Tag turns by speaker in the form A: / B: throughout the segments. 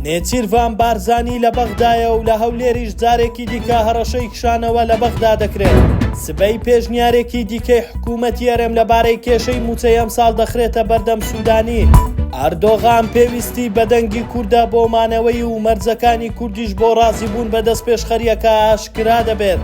A: نێچیرڤان بارزانی لە بەغدایە و لە هەولێریش جارێکی دیکە هەڕەشەی کشانەوە لە بەغدا دەکرێت. سبەی پێشنیارێکی دیکەی حکوومەتی هەرێم لەبارەی کێشەی مووچەی ئەمساڵ دەخرێتە بەردەم سوودانی. ئەردۆغان پێویستی بە دەنگی کوردە بۆ مانەوەی و مەرجەکانی کوردیش بۆ ڕازیبوون بە دەستپێشخەرییەکە ئاشکرا دەبێت.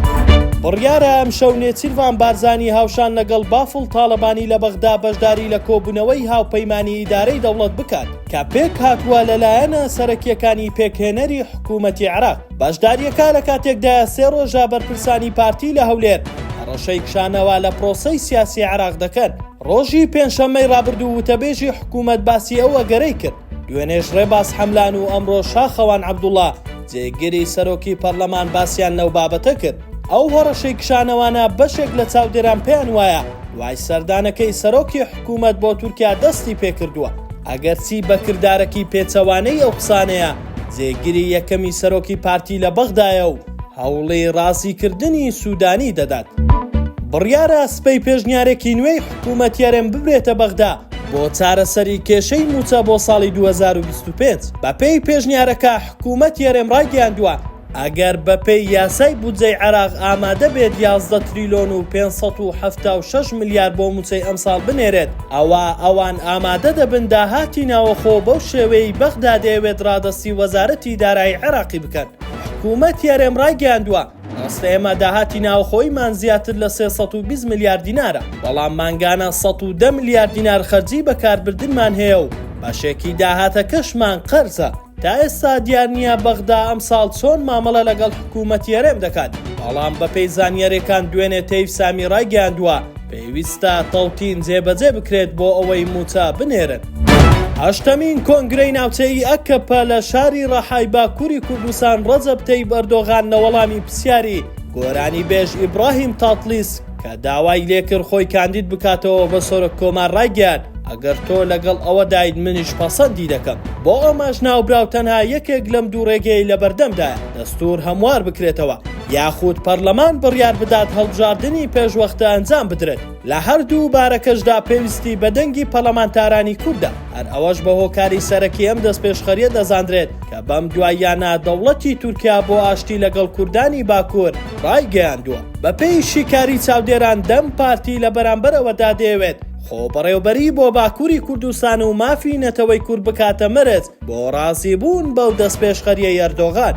A: بڕیارە ئەمشەو نێچیرڤان بارزانی هاوشان لەگەڵ بافڵ تاڵەبانی لە بەغدا بەشداری لە کۆبوونەوەی هاوپەیمانی ئیدارەی دەوڵەت بکات کە پێکهاتووە لە لایەنە سەرەکییەکانی پێکهێنەری حکوومەتی عێراق. بەشدارییەکە لە کاتێکدایە سێ ڕۆژە بەرپرسانی پارتی لە هەولێر هەڕەشەی کشانەوە لە پرۆسەی سیاسی عێراق دەکەن. ڕۆژی پێنجشەممەی ڕابردوو وتەبێژی حکوومەت باسی ئەو ئەگەرەی کرد، دوێنێش ڕێباز حەملان و ئەمڕۆ شاخەوان عەبدوڵا جێگری سەرۆکی پەرلەمان باسیان لەو بابەتە کرد. ئەو هەڕەشەی کشانەوانە بەشێک لە چاودێران پێیان وایە دوای سەردانەکەی سەرۆکی حکوومەت بۆ تورکیا دەستی پێکردووە، ئەگەرچی بە کردارەکی پێچەوانەی ئەو قسانەیە، جێگری یەکەمی سەرۆکی پارتی لە بەغدایە و هەوڵی ڕازیکردنی سوودانی دەدات. بڕیارە سبەی پێشنیارێکی نوێی حکوومەتی هەرێم ببرێتە بەغدا بۆ چارەسەری کێشەی مووچە بۆ ساڵی 2025. بەپێی پێشنیارەکە حکوومەتی هەرێم ڕایگەیاندووە، ئەگەر بەپێی یاسای بودجەی عێراق ئامادە بێت 11 تریلۆن و 576 ملیار بۆ مووچەی ئەمساڵ بنێرێت، ئەوا ئەوان ئامادە دەبن داهاتی ناوەخۆ بەو شێوەیەی بەغدا دەیەوێت ڕادەستی وەزارەتی دارایی عێراقی بکەن. حکوومەتی هەرێم ڕایگەیاندووە، ڕاستە ئێمە داهاتی ناوخۆییمان زیاتر لە 320 ملیار دینارە، بەڵام مانگانە 110 ملیار دینار خەرجی بەکاربردنمان هەیە و بەشێکی داهاتەکەشمان قەرزە. تا ئێستا دیار نییە بەغدا ئەمساڵ چۆن مامەڵە لەگەڵ حکوومەتی هەرێم دەکات، بەڵام بەپێی زانیارییەکان دوێنێ تەیف سامی ڕایگەیاندووە، پێویستە تەوتین جێبەجێ بکرێت بۆ ئەوەی مووچە بنێرن. هەشتەمین کۆنگرەی ناوچەیی ئەکەپە لە شاری ڕەحای باکووری کوردستان ڕەجەب تەیب ئەردۆغان لە وەڵامی پرسیاری گۆرانیبێژ ئیبراهیم تاتڵیس کە داوای لێکرد خۆی کاندید بکاتەوە بە سەرۆک کۆمار ڕایگەیاند ئەگەر تۆ لەگەڵ ئەوەدایت منیش پەسەندی دەکەم. بۆ ئەمەش ناوبراو تەنها یەکێک لەم دوو ڕێگەیەی لەبەردەمدایە، دەستوور هەموار بکرێتەوە یاخود پەرلەمان بڕیار بدات هەڵبژاردنی پێشوەختە ئەنجام بدرێت، لە هەردوو بارەکەشدا پێویستی بە دەنگی پەرلەمانتارانی کوردە، هەر ئەوەش بە هۆکاری سەرەکی ئەم دەستپێشخەرییە دەزاندرێت کە بەم دواییانە دەوڵەتی تورکیا بۆ ئاشتی لەگەڵ کوردانی باکوور ڕایگەیاندووە. بەپێی شیکاری چاودێران دەم پارتی لە بەرامبەر ئەوەدا دەیەوێت خۆبەڕێوبەری بۆ باکووری کوردستان و مافی نەتەوەی کورد بکاتە مەرج بۆ ڕازیبوون بەو دەستپێشخەرییەی ئەردۆغان.